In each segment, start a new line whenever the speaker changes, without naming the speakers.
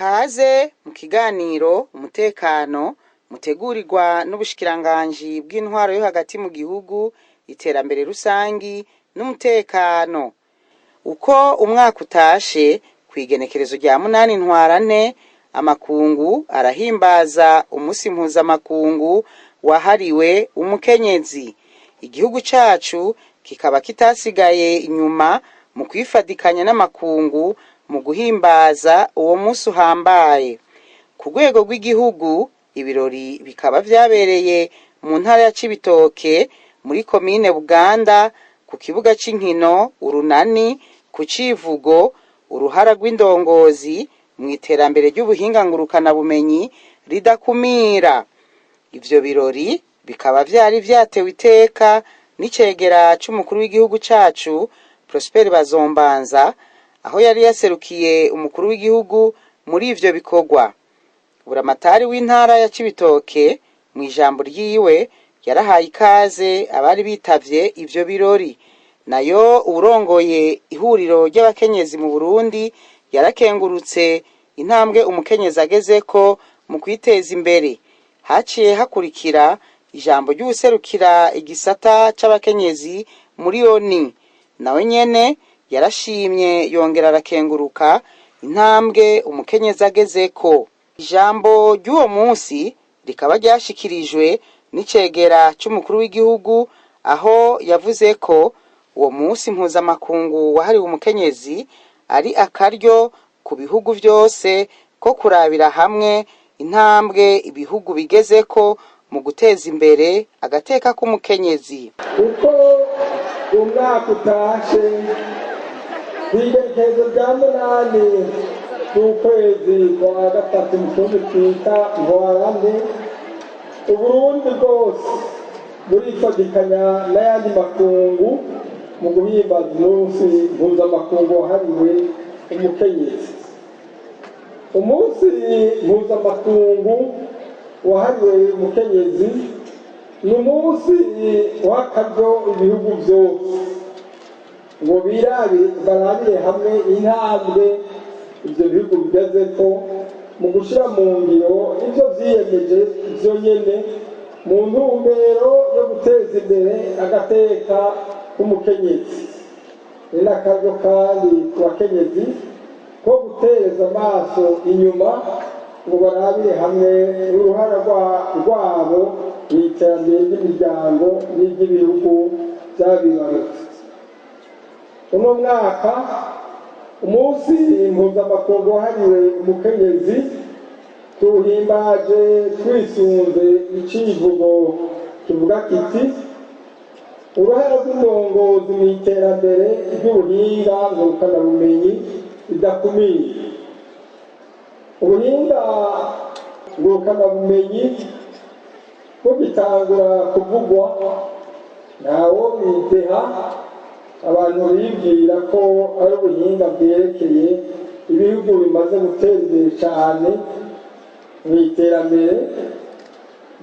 Kaze mu kiganiro umutekano mutegurirwa n'ubushikiranganji bw'intwaro yo hagati mu gihugu, iterambere rusangi n'umutekano. Uko umwaka utashe, kw'igenekerezo rya 8 Ntwarante, amakungu arahimbaza umusi mpuzamakungu wahariwe umukenyezi. Igihugu cacu kikaba kitasigaye inyuma mu kwifadikanya n'amakungu mu guhimbaza uwo musi uhambaye. Ku rwego rw'igihugu, ibirori bikaba vyabereye mu ntara ya Cibitoke, muri komine Buganda, ku kibuga c'inkino Urunani, ku civugo "Uruhara rw'indongozi mu iterambere ry'ubuhinga ngurukanabumenyi ridakumira". Ivyo birori bikaba vyari vyatewe iteka n'icegera c'umukuru w'igihugu cacu, Prosper Bazombanza, aho yari yaserukiye umukuru w'igihugu muri ivyo bikorwa. Buramatari w'intara ya Cibitoke, mw'ijambo ryiwe, yarahaye ikaze abari bitavye ivyo birori. Nayo uwurongoye ihuriro ry'abakenyezi mu Burundi yarakengurutse intambwe umukenyezi agezeko mu kwiteza imbere. Haciye hakurikira ijambo ry'uwuserukira igisata c'abakenyezi muri ONU. Nawe nyene yarashimye yongera arakenguruka intambwe umukenyezi agezeko. Ijambo ry'uwo munsi rikaba ryashikirijwe n'icegera c'umukuru w'igihugu, aho yavuze ko uwo munsi mpuzamakungu wahariwe umukenyezi ari akaryo ku bihugu vyose ko kurabira hamwe intambwe ibihugu bigezeko mu guteza imbere agateka k'umukenyezi.
Uko umwaka utashe, kw'igerekezo rya 8 z'ukwezi kwa gatatu, mu kirundi twita Ntwarante, Uburundi bwose burifadikanya n'ayandi makungu mu guhimbaza umunsi mpuzamakungu wahariwe umukenyezi. Umunsi mpuzamakungu wahariwe umukenyezi ni umunsi w'akaryo ibihugu byose ngo birabe, barabire hamwe intambwe ibyo bihugu bigezeko mu gushyira mu ngiro ibyo vyiyemeje vyo nyene mu ntumbero yo guteza imbere agateka k'umukenyezi. Ni n'akaryo kandi ku bakenyezi ko gutereza amaso inyuma ngo barabire hamwe uruhara rwabo mu iterambere ry'imiryango n'iry'ibihugu byabibarutse. Uno mwaka, umunsi mpuzamakungu wahariwe umukenyezi tuwuhimbaje twisunze icivugo kivuga kiti: "Uruhara rw'indongozi mu iterambere ry'ubuhinga ngurukanabumenyi ridakumira". Ubuhinga ngurukanabumenyi bugitangura kuvugwa, ntawo bideha, abantu bibwira ko ari ubuhinga bwerekeye ibihugu bimaze gutera imbere cyane mu iterambere,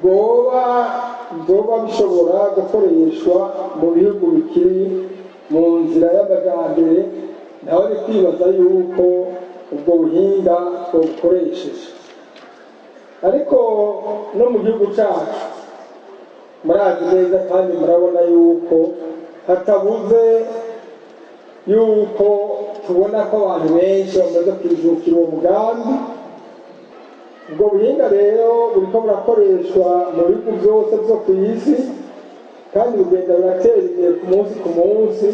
bwoba bishobora gukoreshwa mu bihugu bikiri mu nzira y'amajambere. Ntawe ari kwibaza yuko ubwo buhinga twobukoresheje. Ariko no mu gihugu cyacu, murazi neza kandi murabona yuko hatabuze yuko tubona ko abantu benshi bamaze kwijukira uwo mugambi. Ubwo buhinga rero buriko burakoreshwa mu bihugu byose byo ku isi, kandi bugenda buratera imbere ku munsi ku munsi.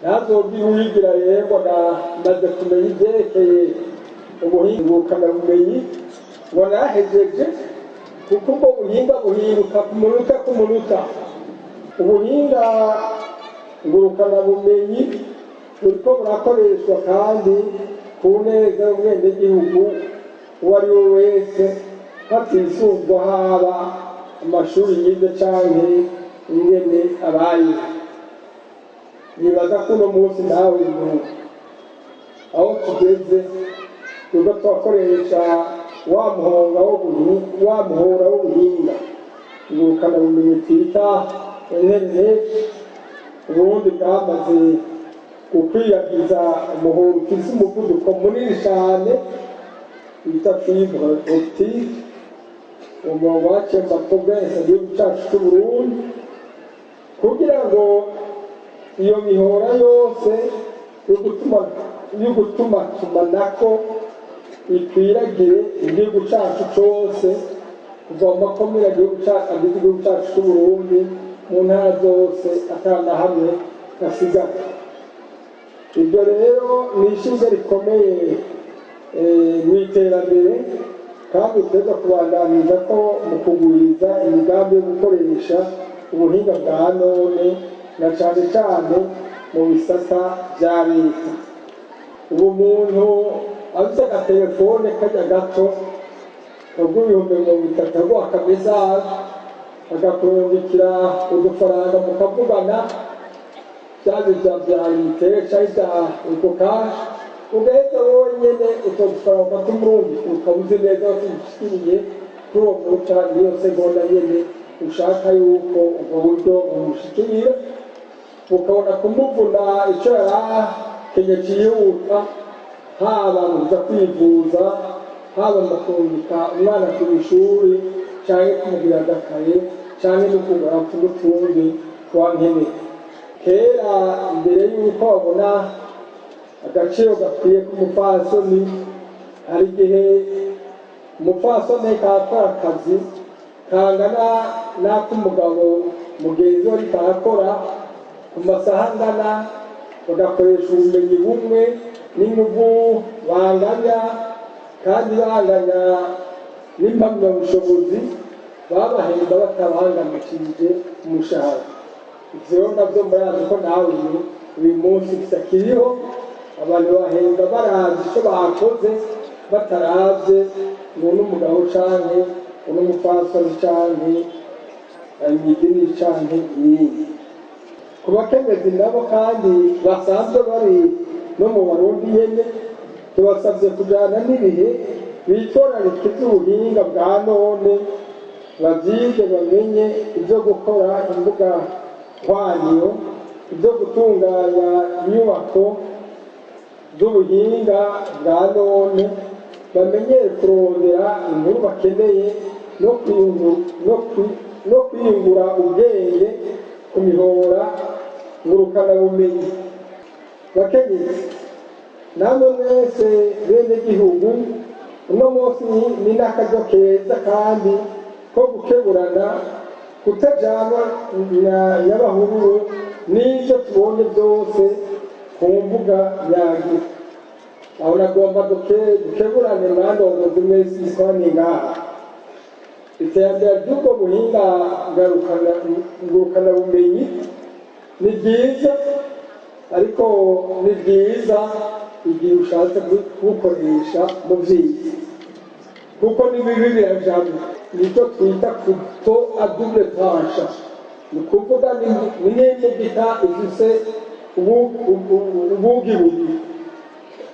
Ntazobwira uwigira rero ngo namaze kumenya ibyerekeye ubuhinga ngurukanabumenyi, ngo narahejeje, kuko ubwo buhinga buhinduka ku munota ku munota. Ubuhinga ngurukanabumenyi buriko burakoreshwa kandi ku neza y'umwenegihugu uwo ari we wese, hatisunzwe haba amashuri yize canke ingene abayeho. Nibaza ko uno munsi nawe aho tugeze turiko turakoresha wa muhora w'ubuhinga ngurukanabumenyi twita interineti. Uburundi bwamaze gukwiragiza umuhora ufise umuvuduko munini cyane. bita fibre optique. Uwo murongo waciye mu maprovensi igihugu cyacu cy'Uburundi, kugira ngo iyo mihora yose yo gutumatumanako ikwiragire igihugu cyacu cyose, kuva mu makomine agize igihugu cyacu cy'Uburundi, mu ntara zose, atana hamwe hasigaye. Ibyo rero ni ishinge rikomeye mu iterambere, kandi tuza kubandaniza ko mu kugwiza imigambi yo gukoresha ubuhinga bwa none, na cyane cyane mu bisata bya leta. Ubu umuntu afite agatelefone kajya gato kagura 30,000, aguha akamesaje, agakurungikira udufaranga, mukavugana, byaba ibya bya unité cyangwa ibya Ecocash, ugahita wowe nyene utwo dufaranga ukatumurungikira, ukaba uzi neza ko tugushikiriye kuri uwo munota, niyo segonda nyene ushaka yuko ubwo buryo bumushikirira, ukabona kumuvuna icyo yari akenye cyihuta, haba mu kuja kwivuza, haba mu kurungika umwana ku ishuri, canke kumugurira agakaye, canke no kugura n'utundi twa nkenerwa. Kera, imbere y'uko babona agaciro gakwiye k'umupfasoni, hari igihe umupfasoni kakora akazi kangana n'ak'umugabo mugenzi we ariko arakora ku masaha angana, bagakoresha ubumenyi bumwe n'inguvu banganya, kandi banganya n'impamyabushobozi, babahemba batabangamishije umushahara. Ivyo rero navyo murazi ko nawe uyu munsi bitakiriho. Abantu bahemba barazi ico bakoze, bataravye ngo n'umugabo canke ngo n'umupfasoni canke mw'idini canke iyindi. Ku bakenyezi nabo kandi basanzwe bari no mu Barundi nyene, tubasabye kujana n'ibihe, bitwararike ivy'ubuhinga bwa none, bavyige, bamenye ivyo gukora imbuga hwaniro, ibyo gutunganya inyubako z'ubuhinga bwa none, bamenyere kurondera inkuru bakeneye no kwiyungura ubwenge ku mihora ngurukanabumenyi. Bakenyezi namwe mwese bene gihugu, uno munsi ni n'akaryo keza kandi ko gukeburana, kutajanwa na nyabahururu n'ivyo tubonye byose ku mbuga yagira. Aho nagomba dukeburane mwandongozi mwese mukoraniye ngaha. Iterambere ry'ubwo buhinga ngurukanabumenyi ni ryiza, ariko ni ryiza igihe ushatse kubukoresha mu vyiza, kuko n'ibibi birajamwo. Nicyo twita couteau à double tranchant, ni ukuvuga ni nk'imbugita ifise ubugi bubiri.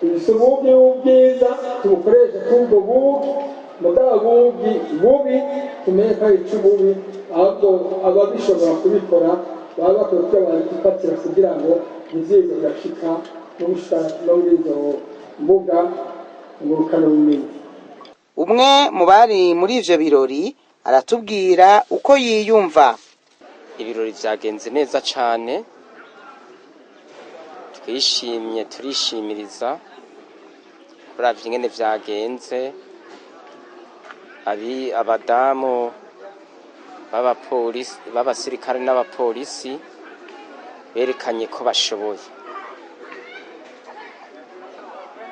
Ifise ubugi bw'ubwiza, tubukoresha kuri ubwo bugi, mugabo bugi bubi tumenye ko ari icububi, ahubwo ababishobora kubikora baba bakwiye kuba babifatira kugira ngo ntibyirirwe birashika no gushika no muri izo mbuga ngurukanabumenyi.
Umwe mu bari muri ivyo birori aratubwira uko yiyumva.
Ibirori vyagenze neza cane, twishimye, turishimiriza. Uravye ingene vyagenze, abi abadamu b'abapolisi, b'abasirikare n'abapolisi berekanye ko bashoboye.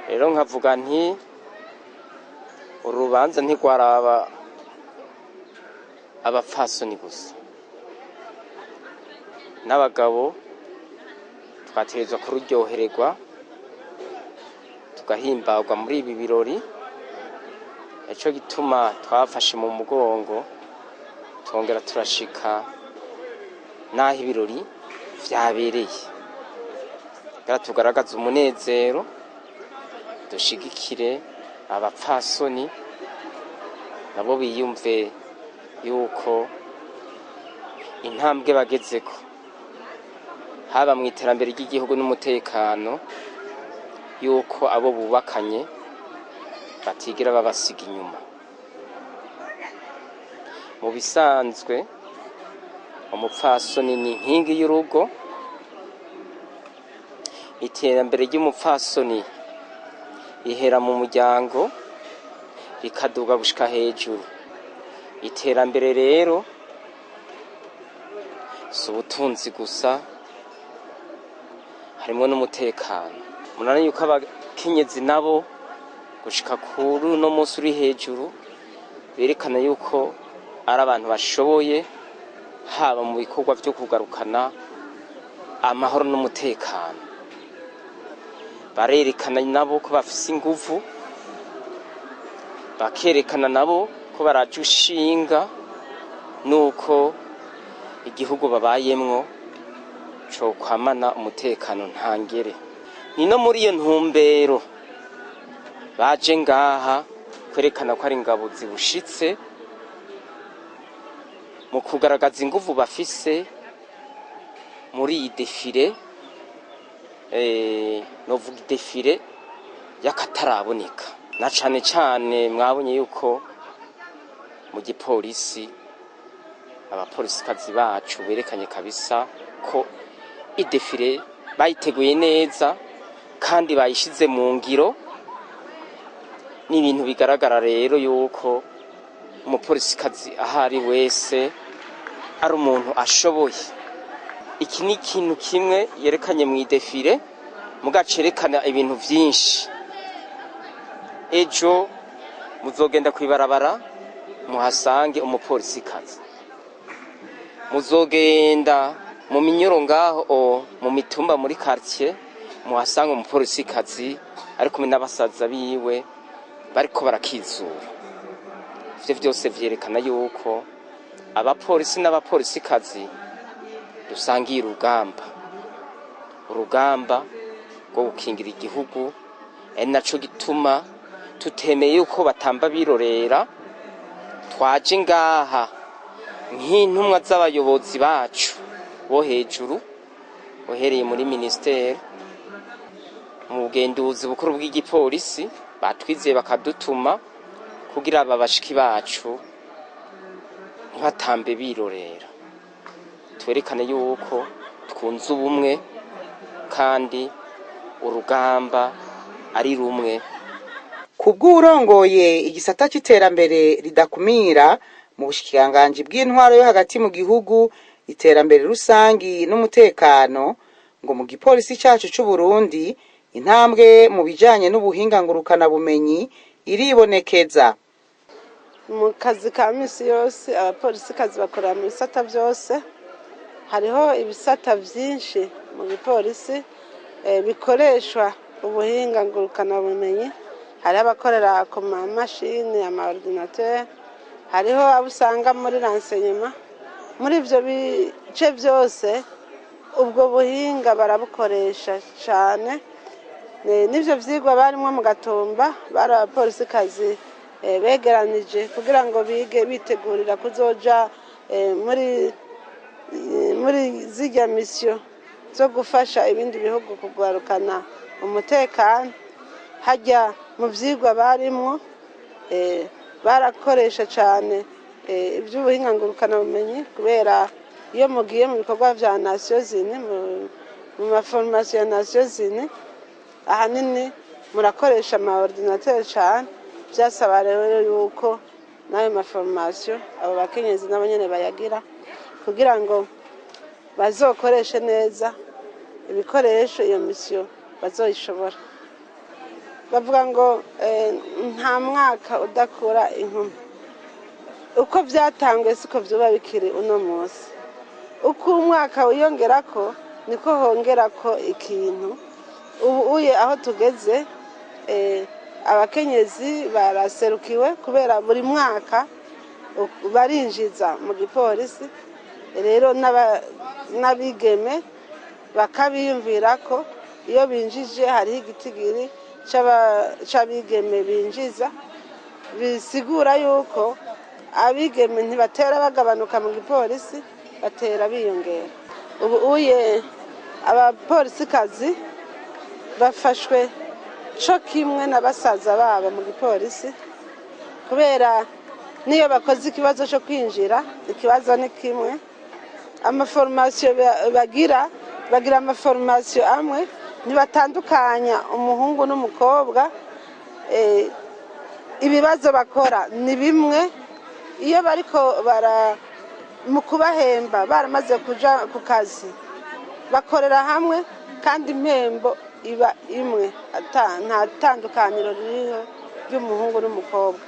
Rero nkavuga nti urubanza ntigwaraba abapfasoni gusa, n'abagabo twategerezwa kururyohererwa, tugahimbarwa muri ibi birori. Nico gituma twafashe mu mugongo, twongera turashika n'aho ibirori vyabereye, kugira tugaragaze umunezero, dushigikire abapfasoni nabo biyumve yuko intambwe bagezeko, haba mu iterambere ry'igihugu n'umutekano, yuko abo bubakanye Batigera babasiga inyuma. Mu bisanzwe umupfasoni ni inkingi y'urugo. Iterambere ry'umupfasoni rihera mu muryango rikaduga gushika hejuru. Iterambere rero si ubutunzi gusa, harimwo n'umutekano. Murabona yuko abakenyezi nabo gushika kuri uno munsi uri hejuru berekana yuko ari abantu bashoboye, haba mu bikorwa vyo kugarukana amahoro n'umutekano. Barerekana nabo ko bafise inguvu, bakerekana nabo ko baraje ushinga nuko igihugu babayemwo cokwamana umutekano ntangere. Ni no muri iyo ntumbero baje ngaha kwerekana ko ari ingabo zibushitse mu kugaragaza inguvu bafise muri iyi défilé, novuga défilé y'akataraboneka. Na cane cane mwabonye yuko mu gipolisi abapolisikazi bacu berekanye kabisa ko i défilé bayiteguye neza kandi bayishize mu ngiro. Ni ibintu bigaragara rero yuko umupolisikazi ahari wese ari umuntu ashoboye. Iki ni ikintu kimwe yerekanye mu i défilé, muga cerekana ibintu vyinshi. Ejo muzogenda kwibarabara muhasange umupolisikazi, muzogenda mu minyuro ngaho o mu mitumba muri quartier muhasange umupolisikazi ari kumwe n'abasaza biwe bariko barakizura. Ivyo vyose vyerekana yuko abapolisi n'abapolisikazi dusangiye urugamba, urugamba rwo gukingira igihugu. Ari naco gituma tutemeye yuko batamba birorera. Twaje ngaha nk'intumwa z'abayobozi bacu bo hejuru, uhereye muri ministère, mu bugenduzi bukuru bw'igipolisi, batwizeye bakadutuma kugira aba bashiki bacu ntibatambe birorera, twerekane yuko twunze ubumwe kandi urugamba ari rumwe.
Kubw'uwurongoye igisata c'iterambere ridakumira mu bushikiranganji bw'intwaro yo hagati mu gihugu, iterambere rusangi n'umutekano, ngo mu gipolisi cacu c'Uburundi intambwe mu bijanye n'ubuhinga ngurukanabumenyi iribonekeza.
Mu kazi ka misi yose abapolisikazi bakorera mu bisata byose. Hariho ibisata byinshi mu gipolisi bikoreshwa ubuhinga ngurukanabumenyi. Hariho abakorera ku mamashini, ama ordinateur, hariho abo usanga muri renseignement. Muri ibyo bice byose ubwo buhinga barabukoresha cyane. N'ibyo byigwa barimo mu Gatumba, bari abapolisikazi begeranije kugira ngo bige bitegurira kuzoja muri zirya mission zo gufasha ibindi bihugu kugarukana umutekano. Hajya mu byigwa barimwo barakoresha cyane iby'ubuhinga ngurukanabumenyi, kubera iyo mugiye mu bikorwa vya Nations Unies, mu ma formation ya Nations Unies, ahanini murakoresha ama ordinateur cyane. Byasaba rero yuko n'ayo ma formation abo bakenyezi nabo nyene bayagira kugira ngo bazokoreshe neza ibikoresho, iyo mission bazoyishobora. Bavuga ngo nta mwaka udakura inkumi. Uko byatanguye siko byuba bikiri uno munsi. Uko umwaka wiyongerako niko hongerako ikintu. Ubu uye aho tugeze, abakenyezi baraserukiwe kubera buri mwaka barinjiza mu gipolisi. Rero n'abigeme bakabiyumvira ko iyo binjije hariho igitigiri c'abigeme binjiza, bisigura yuko abigeme ntibatera bagabanuka mu gipolisi, batera biyongera. Ubu uye abapolisikazi bafashwe. Co kimwe na basaza babo mu gipolisi, kubera niyo bakoze ikibazo cyo kwinjira, ikibazo ni kimwe. Amaformasiyo bagira amaformasiyo amwe, ntibatandukanya umuhungu n'umukobwa. Ibibazo bakora ni bimwe. Iyo bariko bara mu kubahemba, baramaze kuja ku kazi, bakorera hamwe kandi impembo iba imwe. Nta tandukaniro ririho ry'umuhungu n'umukobwa.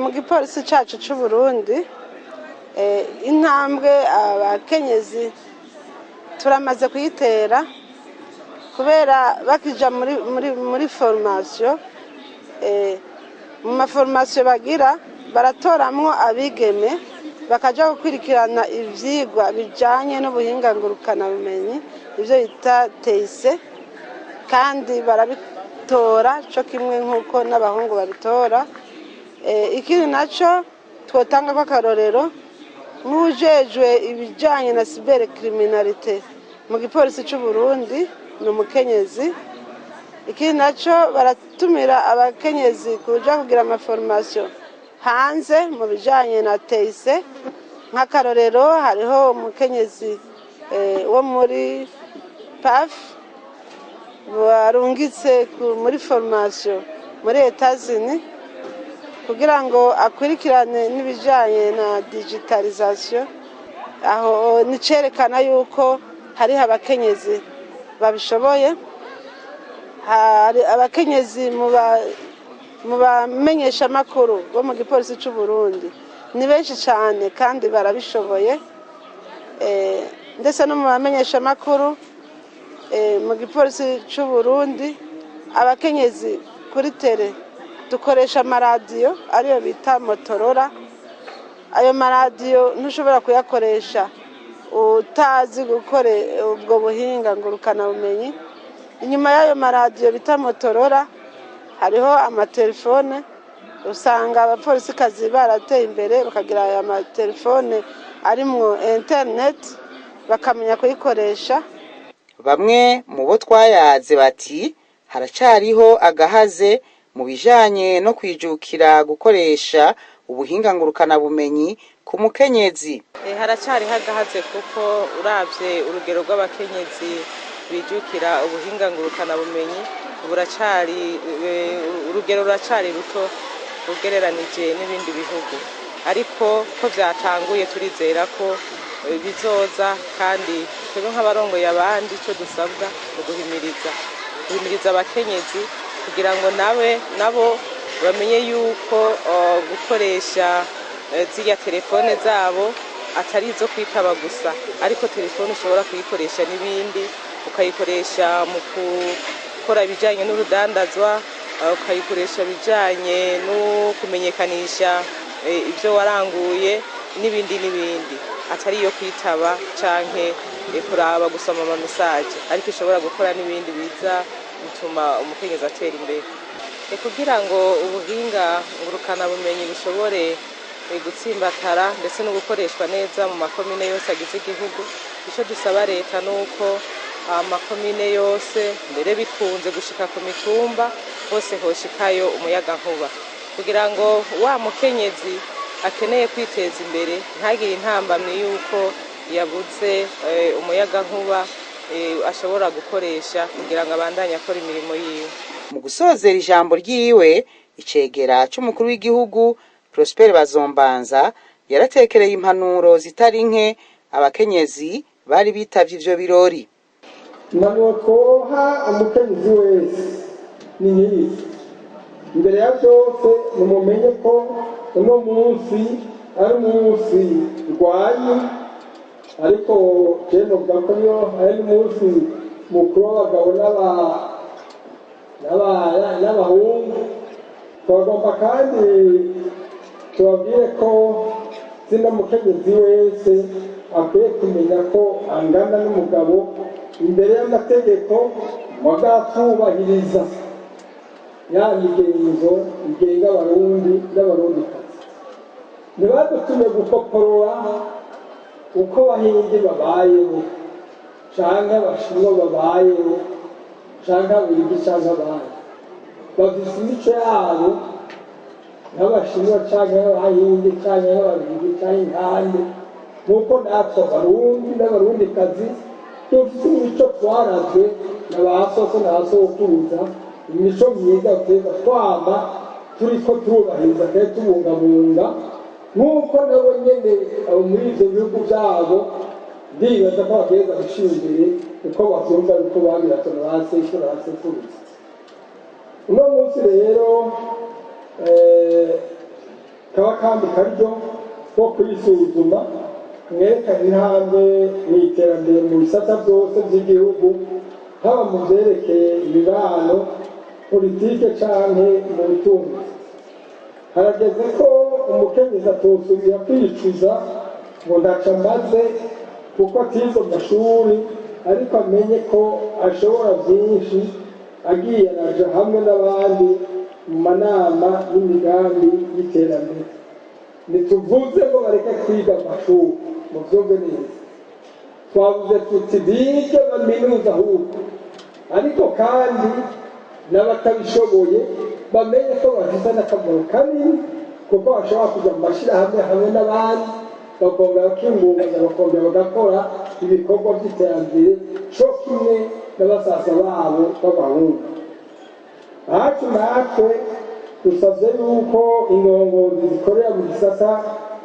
Mu gipolisi cacu c'u Burundi, intambwe abakenyezi turamaze kuyitera, kubera bakija muri formation, mu maformasiyo bagira baratoramwo abigeme bakaja gukurikirana ivyigwa bijanye n'ubuhinga ngurukanabumenyi, ivyo bita TIC, kandi barabitora co kimwe nk'uko n'abahungu babitora. Ikindi naco twotanga ko akarorero, nk'ujejwe ibijanye na cybercriminalité mu gipolisi c'u Burundi ni umukenyezi. Ikindi naco, baratumira abakenyezi kuja kugira amaformasiyo hanze mu bijanye na TIC. Nk'akarorero, hariho umukenyezi wo muri PAF barungitse muri formation muri Etazini kugira ngo akurikirane n'ibijanye na digitalisation. Aho nicerekana yuko hariho abakenyezi babishoboye. Hari abakenyezi mu bamenyeshamakuru bo mu gipolisi c'u Burundi, ni benshi cyane kandi barabishoboye. Ndetse no mu bamenyeshamakuru mu gipolisi c'u Burundi, abakenyezi kuri terrain dukoresha amaradiyo ariyo bita Motorola. Ayo maradiyo ntushobora kuyakoresha utazi gukora ubwo buhinga ngurukanabumenyi. Inyuma y'ayo maradiyo bita Motorola hariho amatelefone. Usanga abapolisikazi barateye imbere, bakagira aya matelefone arimwo interineti, bakamenya kuyikoresha.
Bamwe mu bo twayaze bati haracariho agahaze mu bijanye no kwijukira gukoresha ubuhinga ngurukanabumenyi ku mukenyezi.
Haracariho agahaze, kuko uravye urugero rw'abakenyezi bijukira ubuhinga ngurukanabumenyi buracari, urugero ruracari ruto ugereranije n'ibindi bihugu. Ariko ko vyatanguye, turizera ko bizoza. Kandi twebwe nk'abarongoye abandi, ico dusabwa ni guhimiriza abakenyezi kugira ngo nawe nabo bamenye yuko gukoresha zirya telefone zabo atari izo kwitaba gusa, ariko telefone ushobora kuyikoresha n'ibindi, ukayikoresha mu gukora ibijyanye n'urudandazwa, ukayikoresha ibijyanye no kumenyekanisha ibyo waranguye n'ibindi n'ibindi, atari iyo kwitaba canke kuraba gusoma ama message, ariko ishobora gukora n'ibindi biza bituma umukenyezi atera imbere. Kugira ngo ubuhinga ngurukanabumenyi bushobore gutsimbatara ndetse no gukoreshwa neza mu makomine yose agize igihugu, icyo dusaba leta ni uko amakomine yose, mbere bikunze gushika ku mitumba hose, hoshikayo umuyagankuba, kugira ngo wa mukenyezi akeneye kwiteza imbere ntagire intambamyi y'uko yabuze umuyagankuba ashobora gukoresha kugira ngo abandanye akora imirimo yiwe.
Mu gusozera ijambo ryiwe, icegera c'umukuru w'igihugu Prosper Bazombanza yaratekereye impanuro zitari nke abakenyezi bari bitavye ivyo birori.
Impanuro twoha umukenyezi wese ni nk'izi: imbere ya byose, nimumenye ko uno munsi ari umunsi rwanyu, ariko je novuga ko niyo ari n'umunsi mukuru w'abagabo n'abahungu. Turagomba kandi tubabwire ko zino mukenyezi wese akwiye kumenya ko angana n'umugabo imbere y'amategeko, mugakubahiriza ya migenzo igenga Abarundi n'Abarundikazi. Ntibadutume gukoporora uko Abahindi babayeho, canke Abashinwa babayeho, canke Ababiligi, canke abandi. Bafise imico yabo nk'Abashinwa canke nk'Abahindi canke nk'Ababirigi canke nkande, nk'uko natwe Abarundi n'Abarundikazi dufise imico twarazwe na ba soko na ba sokuruza, imico myiza tuteza twama turiko turubahiriza kandi tubungabunga, nk'uko nabo nyene abo muri ivyo bihugu vyabo ndibaza ko bageza gushira imbere uko bavyumva yuko babirazwe na ba sekuru na ba sekuruza. Uno munsi rero kaba kandi karyo ko kwisuzuma, mwerekana intambwe mu iterambere mu bisata byose by'igihugu, haba mu vyerekeye imibano, politike canke mu butunzi. Harageze ko umukenyezi atosubira kwicuza ngo ntaco amaze kuko atize amashuri, ariko amenye ko ashobora byinshi agiye araja hamwe n'abandi mu manama n'imigambi y'iterambere. Ntituvuze ngo bareke kwiga amashuri, muvyumve neza. Twavuze tuti bige baminuza ahubwo, ariko kandi n'abatabishoboye bamenye ko bafite n'akamaro kanini, kuko bashobora kujya mu mashyirahamwe hamwe n'abandi, bakongera bakingunganya, bakongera bagakora ibikorwa by'iterambere co kimwe n'abasaza babo b'abahungu. Ahacu natwe dusabye yuko indongozi zikorera mu gisata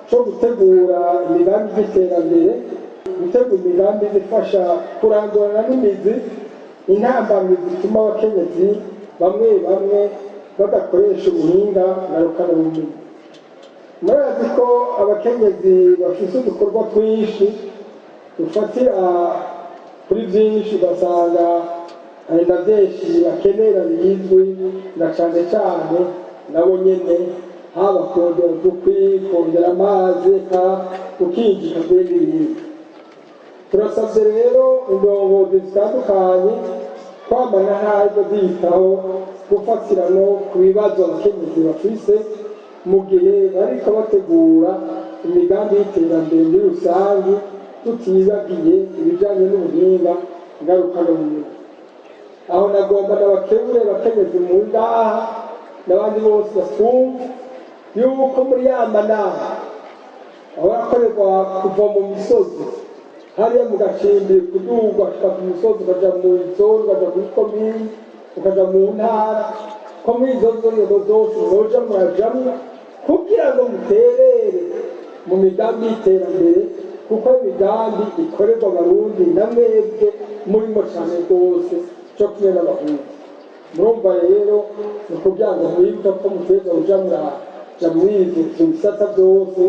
co gutegura imigambi y'iterambere, gutegura imigambi ifasha kurandurana n'imizi intambamyi zituma abakenyezi bamwe bamwe badakoresha ubuhinga ngarukabumenyi. Murazi ko abakenyezi bafise udukorwa twinshi dufatira kuri byinshi, ugasanga hari na byinshi bakenera bizwi na cane cane nabo nyene, haba kongera udukwi, kongera amazi, eka gukinjika n'ibindi. Turasabye rero indongozi zitandukanye kwamana ntaryo ziyitaho gufatira no ku bibazo abakenyezi bafise mu gihe bariko bategura imigambi y'iterambere muri rusange, tutibagiye ibijanye n'ubuhinga ngarukabumenyi. Aho nagomba ndabakebure abakenyezi mu ngaha n'abandi bose batwumva yuko muri ya manama aho akorerwa kuva mu misozi hariya mu gacimbi, kuduga gushika ku musozi, ukaja mu zone, ukaja kuri komini, ukaja mu ntara, ko muri izo nzego zose mwoja murajamwo kugira ngo muterere mu migambi y'iterambere, kuko imigambi ikorerwa Abarundi na mwebwe murimo cane rwose co kimwe n'abahungu. Murumva rero ni ukugira ngo mwibuke ko muteza kuja muraja muri ivyo bisata byose,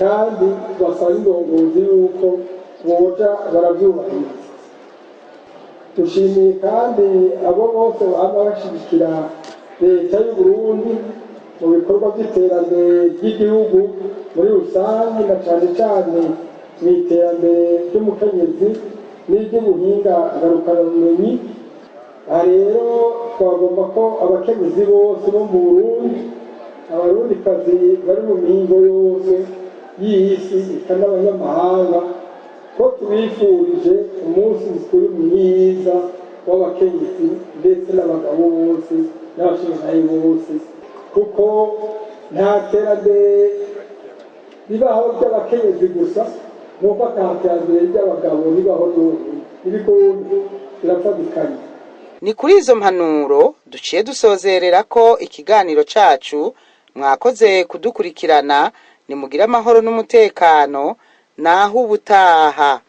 kandi basaba indongozi yuko boja baravyubahiriza. Dushimiye kandi abo bose bama bashigikira Leta y'u Burundi mu bikorwa by'iterambere ry'igihugu muri rusange, na cane cane mu iterambere ry'umukenyezi n'iry'ubuhinga ngarukabumenyi. Aha rero twagomba ko abakenyezi bose bo mu Burundi, Abarundikazi bari mu mihingo yose y'isi, eka n'abanyamahanga, ko tubifurije umunsi mukuru mwiza w'abakenyezi, ndetse n'abagabo bose n'abashingantahe bose, kuko nta terambere ribaho ry'abakenyezi gusa, nuko ata terambere ry'abagabo ribaho n'ubu. Ntibikunda, birafatikanye.
Ni kuri izo mpanuro duciye dusozerera ko ikiganiro cacu. Mwakoze kudukurikirana, nimugire amahoro n'umutekano. Naho ubutaha.